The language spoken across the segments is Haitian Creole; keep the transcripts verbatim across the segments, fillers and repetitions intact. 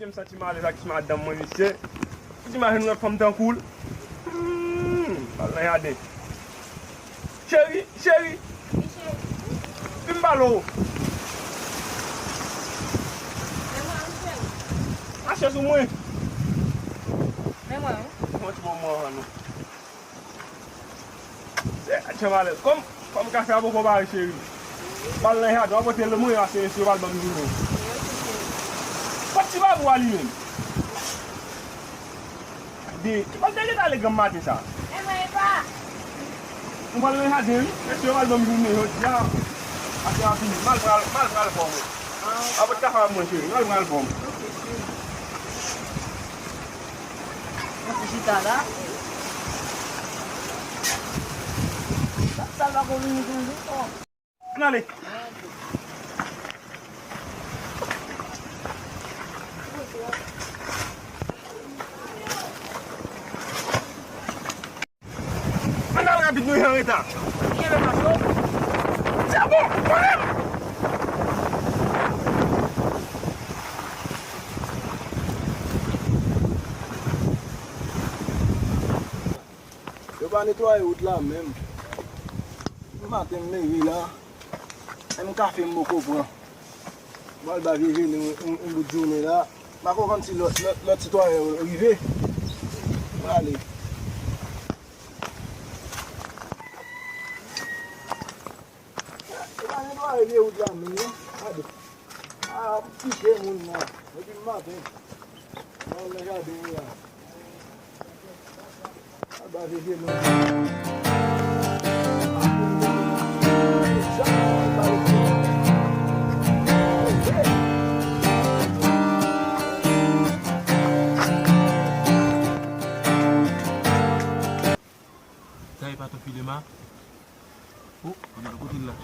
M santi m alèz ak ti madanm mwen, mesye. Ou t imajine yon lòt fanm tankou l? Hmm, al nan jaden. Cheri, cheri. Wi, cheri. Vin m pale w. Men mwen, wi, cheri. Mache sou mwen. Men mwen, wi. Yon ti moman, non. Eh, janm alèz. Kòm, kòm kafe a poko pare, cheri. M al nan jaden, w ap pote l mwen, ase mesye yo pral ban m jounen. Kot ti babou a li menm? De, m ap te gentan ale granm maten sa. M pral nan jaden, wi. Mesye yo pral ban m jounen jodi a. Ase a fini. M al pral, m al pral fò mwen. A pot kafe a mwen, cheri. M al pral fò mwen. Mwen ti chita la. Sa, sa l pa konn vini konn jou. Ann ale. Ann al rapid, nou an reta. Kenbe mache. Se bon, konnen m. Yo pa netwaye wout la menm. Maten m leve la, menm kafe m poko pran. M al ba vye jene yon, yon, yon bout jounen la. M pako konn si lòt, lòt, lòt sitwayen yo rive. M ale. Yo pa netwaye vye wout la menm non. Gade. A, ap kite moun nan. Depi maten. Nan jaden yo la. Sa e pa ton Filema? O, ann al kote l la.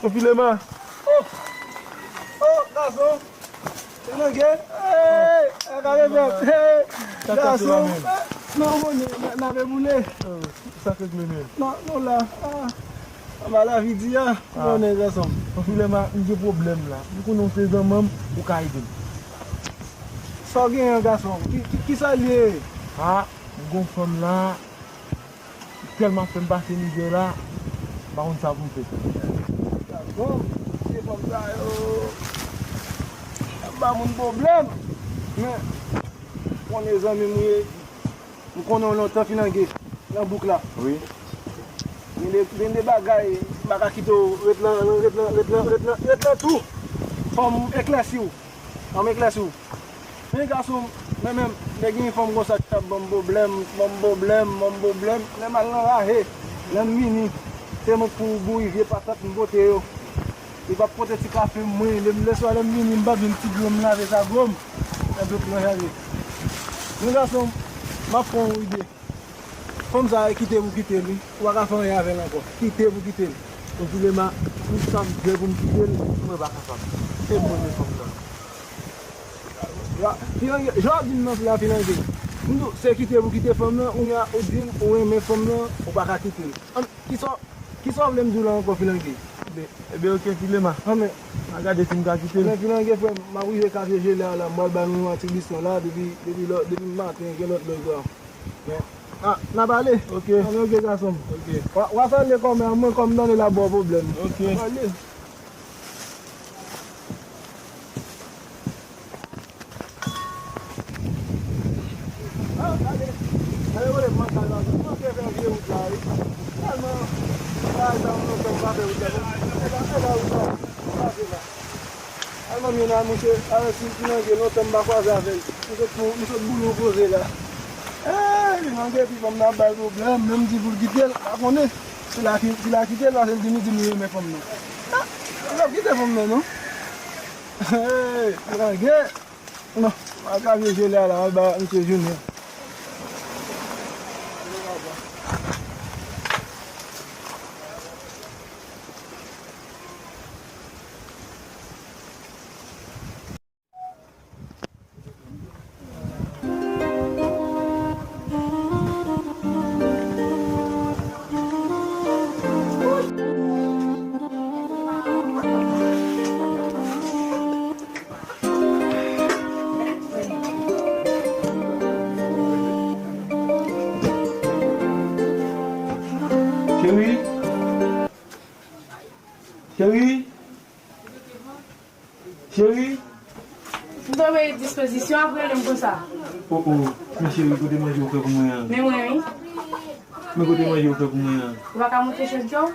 Ton Filema. O! O, gason! Filenge! Hey! Akale fèt! Hey! Gason! Nan, bon, n ap boule. Sa k regle menm? Non, non, la. Anba lavi di a, ou konnen, gason m. Ton Filema, m gen pwoblèm la. M konnen w se zanmi m, ou ka ede m. Sa w genyen, gason m? Ki, ki, kisa l ye? A, m gon fanm la, li tèlman fè m pase mizè la, m pa konn sa pou m fè. Gason m, se fanm sa yo, y ap ba moun pwoblèm. Men, ou konnen zanmi m ou ye. M konnen w lontan, Filenge, nan bouk la. Wi. Gen de, gen de bagay, m pa ka kite w ret lan, ret lan, ret lan, ret lan, ret lan tou. Fò m eklèsi w. Fò m eklèsi w. Men gason m, men menm, lè gen yon fanm konsa ki t ap ban m pwoblèm, ban m pwoblèm, ban m pwoblèm, lè m al nan raje, lè m vini, se mwen k pou bouyi vye patat m pote yo. Li p ap pote ti kafe m mwen, lè m, lèswa lè m vini, m p ap jwenn ti dlo m lave sa gwo m. Nan dlo m nan jaden. Men gason m, m ap fè yon ide. Fanm sa a, kite pou kite l wi. Ou pa ka fè anyen avè l ankò. Kite pou kite l. Ton Filema, pou sa m dwe pou m kite l, mwen pa kapab. Se mwen men fanm nan. Ya, Filenge, jan w ap di m nan la, Filenge. M di w, se kite pou kite fanm nan, ou, ou di m ou renmen fanm nan, ou pa ka kite l. Ann, kisa, kisa w vle m di w la ankò, Filenge? Ebyen, ebyen, oke, Filema. Ann, men. N a gade si m ka kite l. Men, Filenge, frè m, m ap rive Katye Jele a la, m pral bay nou yon ti lèson la, depi, depi lò, depi maten, gen lòt lè, frè m. Men, a, n a pale. Oke. Ann, oke, gason m. Oke. W a, w a salye kòmè a mwen, kòm m tande l ap ba w pwoblèm. Oke. N a pale. Ah, gade. Gade, gade, manzè la, manke fè vye wout la, wi. Tèlman, bagay sa, moun nan fè m pa fè wout la, non. E la, e la, wout la, pase la. Al manmye nan, monchè, avèk ti, ti nèg yo, lontan m pa kwaze avè l. M sot pou, m sot boule yon koze la. Eh, li manke, ti fanm nan ap ba l pwoblèm, menm di pou l kite l, pa konnen. Si l a ki, si l a kite l, paske l di m, li di m li renmen fanm nan. Ah, li p ap kite fanm nan, non. Hey, prangè. Non, pa ka vye jele a la, al ba misye jounen. Cheri! Cheri! M te voye dispozisyon, ap rele m konsa. Oh, oh, men cheri, kote manje ou fè pou mwen an? Men mwen, wi. Men kote manje ou fè pou mwen an? Ou pa ka monte chòdjè w?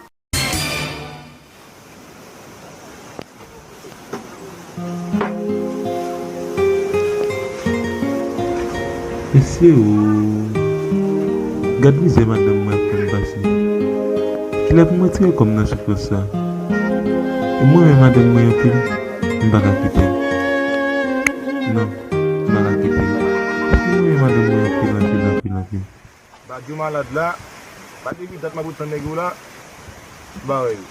Mesye o, gad mizè madanm mwen ap fè m pase. Kilè pou m retire kò m nan soufrans sa? E mwen renmen madanm mwen anpil, m pa ka kite l. Non, m pa ka kite l. Paske mwen renmen madanm mwen anpil, anpil, anpil, anpil. Badio malad la, pa depi dat m ap ret tann nèg yo la, m pa wè yo.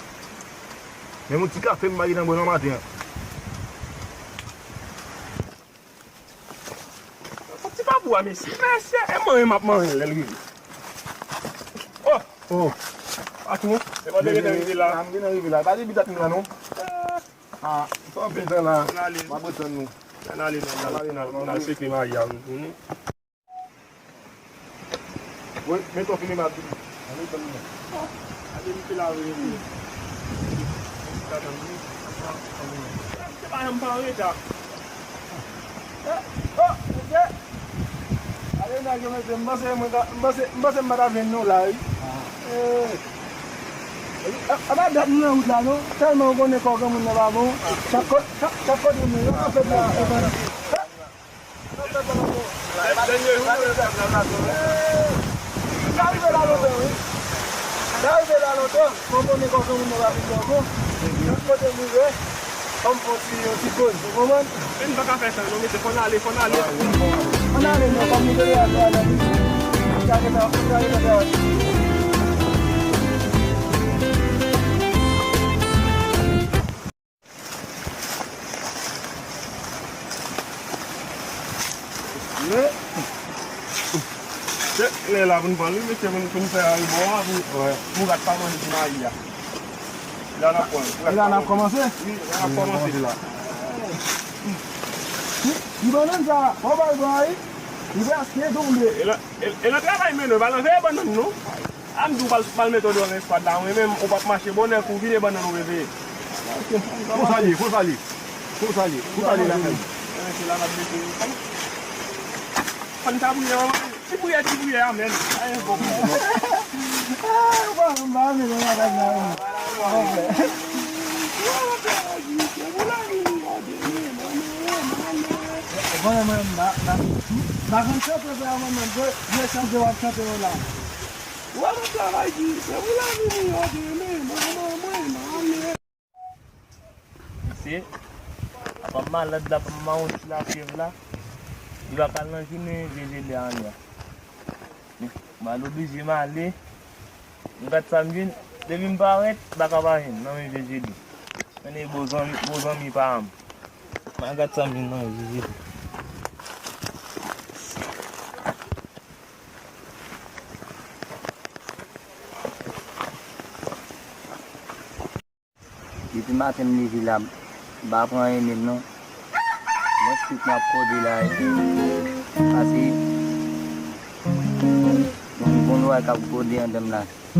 Menm yon ti kafe m pa gentan bwè nan maten an. Fòk ti pa bou a, mesye. Mesye, e manyen m ap manyen lè l rive. Oh! Oh! Patwon, se pa de gentan rive la. M gentan rive la. Pa depi dat m la non. Ah, sa w ap fè tan la? M ap ret tann nou. Ann ale, ann ale, ann ale, ann ale sekre mari a, wi. Wi, men twò fini m ap di. Ann ale tann nou. Gade misye la, wi. Se pa janm pa an reta. Eh, oh, mesye. Ale nèg yo, mesye, m panse mwen ka, m panse, m panse m pa ta jwenn nou la, wi. Eh. A, a pa dat nou nan wout la, non. Tèlman ou konnen kò granmoun nan pa bon. Chak ko-, chak, chak kote nou ye, yo ka fè pla, e ban. Sa rive la lontan, wi. Sa rive la lontan. Fò konnen kòkè moun nan pa vin bò bon. Tout kote m rive, fò m fè yon ti, yon ti poz, ou konprann? Men m pa ka fè sa, non, mesye, fò n ale, fò n ale. Ann ale, non, kòm nou te deja fè analiz. Gade sa, gade sa. Men, se lè la pou n pran li, mesye, pou n, pou n fè arebò a, pou, pou rat pa manje ti mayi a. La n ap pran li. E la n ap kòmanse? Wi, la n ap kòmanse la. Ti bannann sa, w ap al pran, wi. Li prèske tonbe. E la, e, e nan travay mennen, pa nan veye bannann, non. A m di w pral, pral mete w deyò nan eskwad la, mwen menm, ou p ap mache bonè kou vide bannann ou veye. Konsa l ye, konsa l ye. Konsa l ye, konsa l ye lakay. Fò n ta priye, manman. Ti priyè, ti priyè, amèn. Ayen bon. Ah, ou pa, ou pa amèn nan bagay la, non. Konnen mwen, m pa, m pa, m pa konn chante, frè, mwen menm, vye, vye chante w ap chante yo la. Ou wè nou travay di, se pou lavi nou yo te renmen, manman mwen, manman. Mesye, apa malad la, apa mawon ti lafyèv la, li pa ka al nan jounen vye jele a anlè a. M al oblije m ale, m gad sa m jwenn, depi m parèt, m pa ka pa jwenn nan men vye jele. Men e bon zanmi, bon zanmi pa m. M al gad sa m jwenn nan men vye jele. Depi maten m leve la, m pa pran anyen menm non. Mwen tout m ap kòde la, pase m gon lwa k ap gwonde anndan m la. M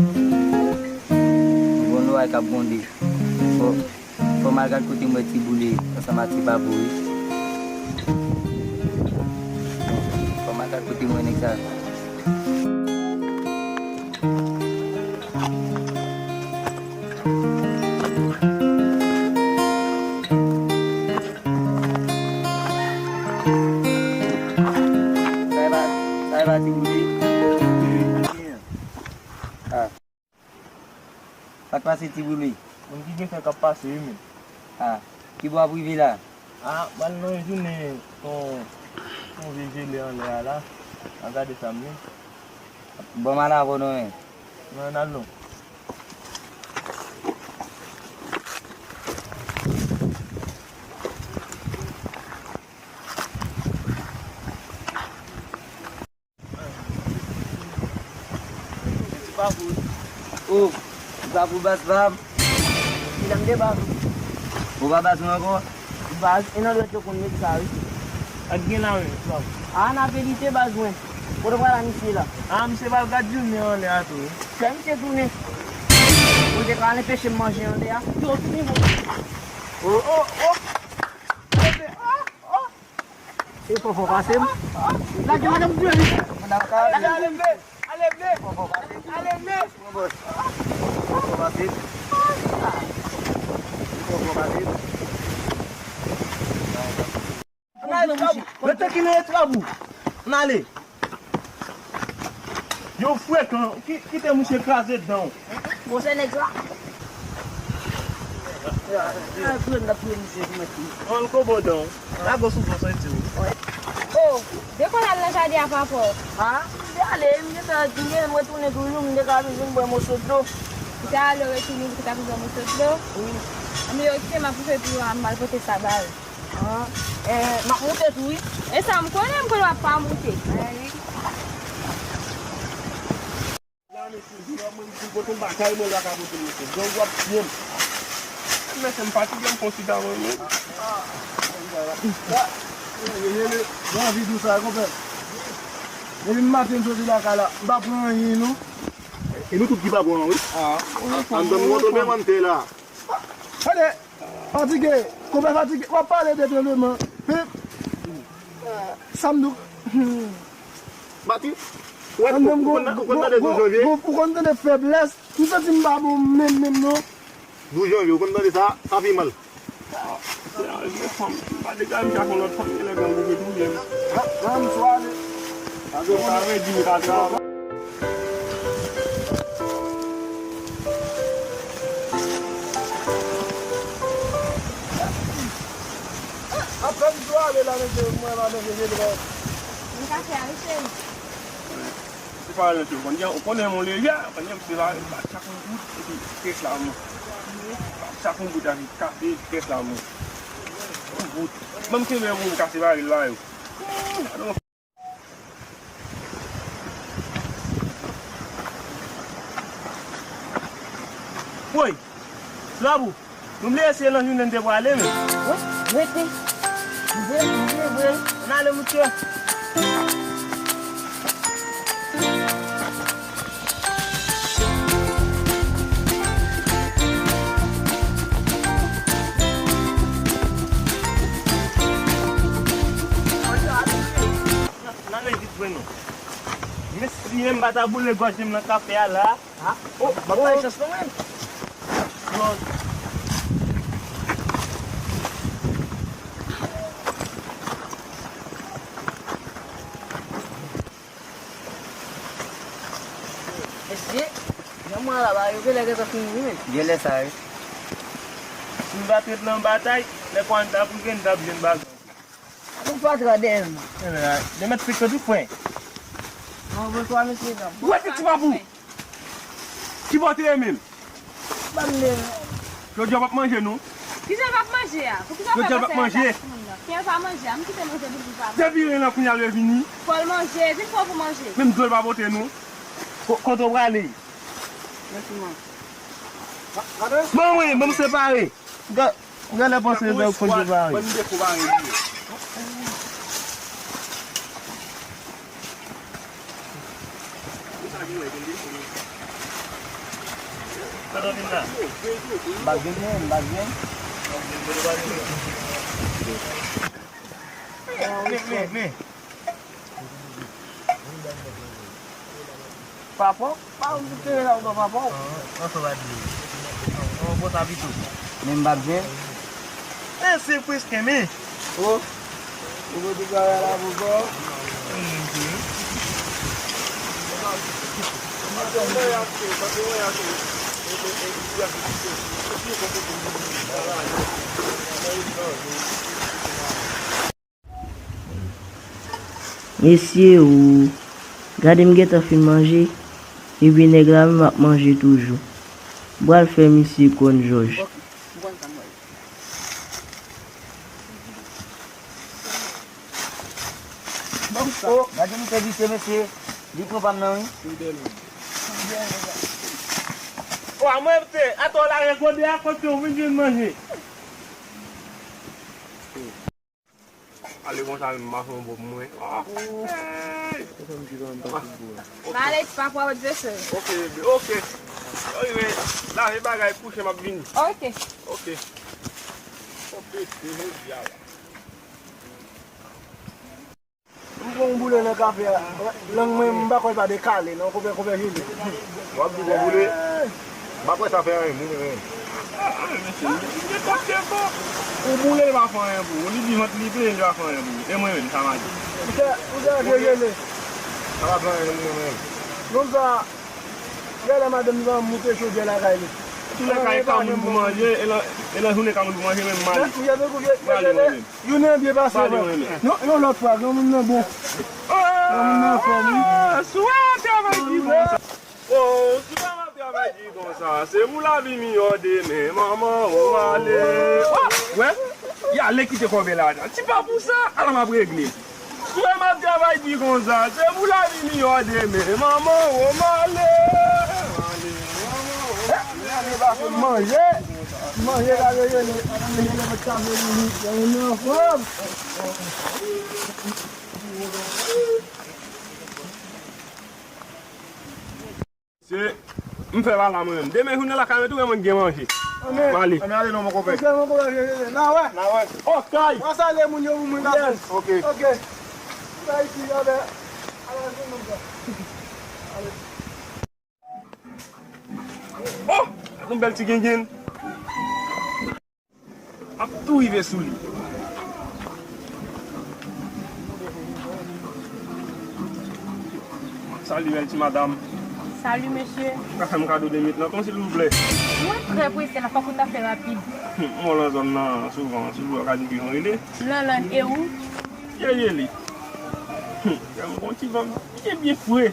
gon lwa k ap gwonde. Fò, fò m al gad kote m wè Ti Boule ansanm ak Ti Papou wi. Fò m al gad kote m wè nèg sa. Sa e pa, sa e pa Ti Boule? Ah. Sa k pase Ti Boule? Moun ki gen fè k ap pase wi men. Ah. Ki bò w ap rive la? Ah, m al nan jounen yon, yon vye jele anlè a la. M al gade sa m ye. Ban m al avè w non men. Non, n al non. Ti Papou. Oh, Ti Papou baz pa m. Kilè m te baz ou? Ou pa baz mwen ankò? Baz, e nan dwèt yo konn met sa wi. Sa k gen la menm, Ti Papou? A, nan verite baz mwen. Kote w pral a misye la? A, misye pral gad jounen anlè a tou wi. Fè misye tounen. Ou te ka al anpeche m manje anndan an. Yo, vini, bon. Oh, oh, oh. Leve, oh, oh. E fò fò pase m. Lage, lage m touye li. Lage, leve. Ale vle! Ale vle! Pran bòs. Pran bòs. Pran bòs. Ann ale, Trabou. Rete ki nan Trabou. Ann ale. Yo frekan, ki, kite misye kraze dan w. Bon, se nèg la. An, kobo dan w. Lage w sou fon senti w. Oh, dekonn al nan jaden a papa w. Ah, m te ale, m gentan, m gentan retounen toujou, m te ka bezwen bwè moso dlo. Ou te ale, ou retounen, ou te ka bezwen moso dlo? Wi. Anben, yo kite m ap kouche pou yo, m al pote sa ba yo. Ah, eh, m ap moute tou, wi. E sa, m konnen, m konnen w ap pa moute. Eh, wi. La, men, toujou la, mwen, m di, pote yon bagay, mwen, la, ka pote l, mesye. Jan w ap byen. Mesye, m fatige, m fon sida, mwen, men. Mwen anvi di w sa, konpè. Depi maten, m soti lakay la, m pa pran anyen, non. E nou tout ki pa pran, wi. Ah, an, an, an, mwen, mwen, mwen, te la. Gade, fatige, konpè fatige, w ap pale de tranbleman. Pip. Sa m di w. Bati, ou wè, ou konn, ou konn tande Douz Janvye? Ou konn tande feblès. M santi m pa bon menm, menm non. Douz Janvye, ou konn tande sa? Sa pi mal. Se a, se fanm. M pa degaje m chak yon lòt fanm, se lè gang ou vle touye m. Nan, nan, m sou ale. Sa vle di m ka travay. Apre m sou ale la, mesye, mwen pa manje, mesye. M ka fè a, wi, cheri. Se pa yon cheri, konn gen, ou konnen mon lejè, konn gen, se la, bat chak yon bout, epi kès la mou. Bat chak yon bout, epi kase kès la mou. Yon bout. Ban m kenbe yon bout, kase baril la, yo. Woy! Labou! Nou bliye se nan jounen n te prale, men. Wi, rete. Vre, vre, vre. Ann ale, mouche. N ale vit vre non. Men si menm m pa ta boule gòj m nan kafe a la. Ha? Oh, m ap bay chans non menm. Mesye, jan mwen la ba yo genlè gentan fini wi menm. Genlè sa wi. Si m pa t ret nan batay, lè kò a n t ap rive, n t ap jwenn bagay. Ou fatra dèyè m. Enben, de mèt pik tout pwen. Mwen bon swa mesye dam. Ou wè ti ti papou? Ki bò te renmen l? Ban m de. Jodi a w p ap manje non. Kijan l p ap manje a? Pou kijan w fè pase la? Kijan l pa manje a? M kite manje pou l pa manje. Depi ren nan kounye a l vini. Fò l manje, vin fò pou manje. Menm dlo l pa pote non. Ko-, kote w prale? Mèsi man. Ban mwen, ban m separe. Ga-, gade panse nan fon de mari. Bak gen, bak gen. Men, men, men. Papa, pa ou ki te la ou pa papa ou. An, an, sa va di. An, an, bon sa pito. Men m pa byen. E, se prèske men. O. Ou mete bagay la pou kò. Mesye o, gade m gentan fin manje, epi nèg la menm ap manje toujou. M pral fè misye konn jòj. O, gade misye vise, mesye. Li pran pa m nan, wi. O, a mwen te, atò la regode a kote w vin jwenn manje. Ale konsa menm, m ap fè yon bon pou mwen. Ah. Hey! M ale ti papa w ap dwese. Ok, bebe, ok. Anyway, lave bagay, kouche, m ap vini. Ok. Ok. Konplete jodi a la. M pran yon boule nan kafe a. Lang mwen, m pa kwè l pa dekale, non, konpè, konpè jele. W ap di bon boule? M pa kwè sa fè anyen, moun, men. Ah, men se li ki te tòp te bon. Ou boule, li pa fè anyen pou ou. Li di vant li plen, li pa fè anyen pou ou. E mwen menm, sa m a di. Ou te, ou te jele. Sa pa fè anyen, moun, men. Konsa, Gade madanm li pa moute chodyè lakay li. Tou lè kay ka moun pou manje, e lan, e lan jounen ka moun pou manje, men m ale. M ale mwen menm. Jounen an byen pase vre. Non, yon lòt fwa, granmoun nan bon. Granmoun nan anfòm, wi. Ah, si w ap travay di konsa. Oh, si w ap travay di konsa, se pou lavi miyò demen, manman, ou m ale. Oh, wè, y ale kite kòbe la. Ti pa pou sa, ala m ap regle. Frè m ap travay di konsa, se pou lavi miyò demen. Manman, o m ale. Manje, manje la reyele, reyele mwen sa vle li, li anfòm. Se, m fè pa la mwen menm. Demen jounen lakay mwen tou, mwen gen manje. Anmè. M ale. Anmè, ale non, mon konpè. Ok, mon konpè, vye, vye, vye. Na wè. Na wè. Okay. Mwen salye moun yo pou mwen, gason. Ok. Ok. Sa isi, ya, ben. Ala, se moun sa. Ale. Oh! Yon bèl ti gengen. Ap tou rive sou li. Salut, bèl ti madanm. Salut, mesye. Ou ka fè m kado de minit lan, tou, silvouplè? Mwen trè prese la, fòk ou ta fè rapid. Hmm, mwen lan zòn nan souvan, toujou ap gade ki jan rele. Lanlan, e ou? Ye, ye, li. Hmm, yon ti van byen, byen fre.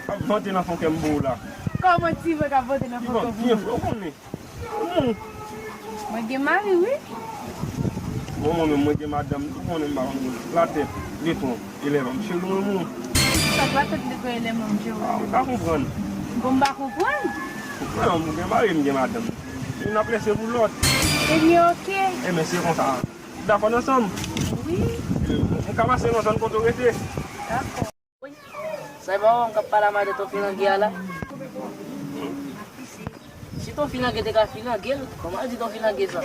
Ap vante nan fon kè m bo la. Kòman ti van k ap vante nan fon kè m bo? Ti van byen fre, ou konnen. Mwen gen mari, wi. Bon, mwen menm, mwen gen madanm tou, konnen m pa konn latèt, leton, elèv, m cheri mwen, mwen. Sa k latèt, leton, elèv, mwen, m cheri. Ah, ou pa konprann. Bon, m pa konprann. Konprann, mwen gen mari, m gen madanm. Youn ap lese pou lòt. Ebyen, oke. Ebyen, se konsa. Dakò ansanm? Wi. Ebyen, m ka pase nan zòn kote w rete? Dakò. Sa e pa ou menm k ap pale a madan Ton Filange a la? Si Ton Filange te ka filange l, kòman l di Ton Filange sa?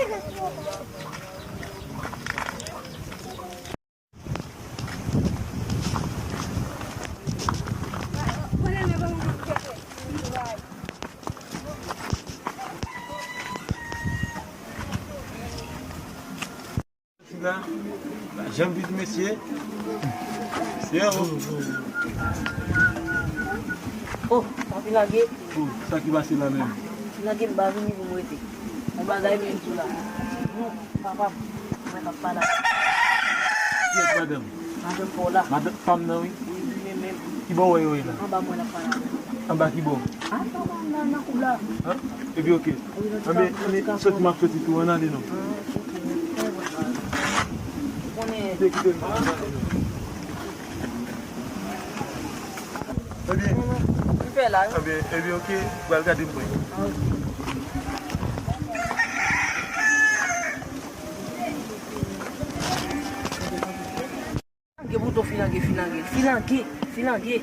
Sila, la janm vit mesye. Mesye, oh. Oh, Ton Filange. Oh, sa ki pase la menm? Filange, m pa vini pou m rete. Yon bagay m vin di w la. Non, papa m, mwen k ap pale a. Kiyès madanm? Madanm pa w la. Madanm pa m nan, wi. Wi, wi, men, men. Ki bò w wè yo ye la? Anba mwen l ap pale avè w. Anba ki bò? Anba, anba, nan, nan koub la. An? Epi oke. Anben, anben, soti m ap soti tou, ann ale non. Kite, kite m. Anben, m fè la, wi. Anben, ebyen, oke, pral gade m mwen. Filange pou Ton Filange, filange, filange, filange.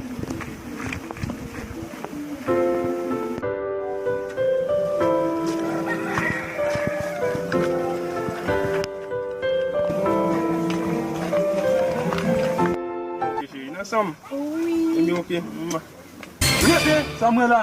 Ok, cheri, n ansanm. Wi. Ebyen, ok. Mwa. Rete, sa mwen la.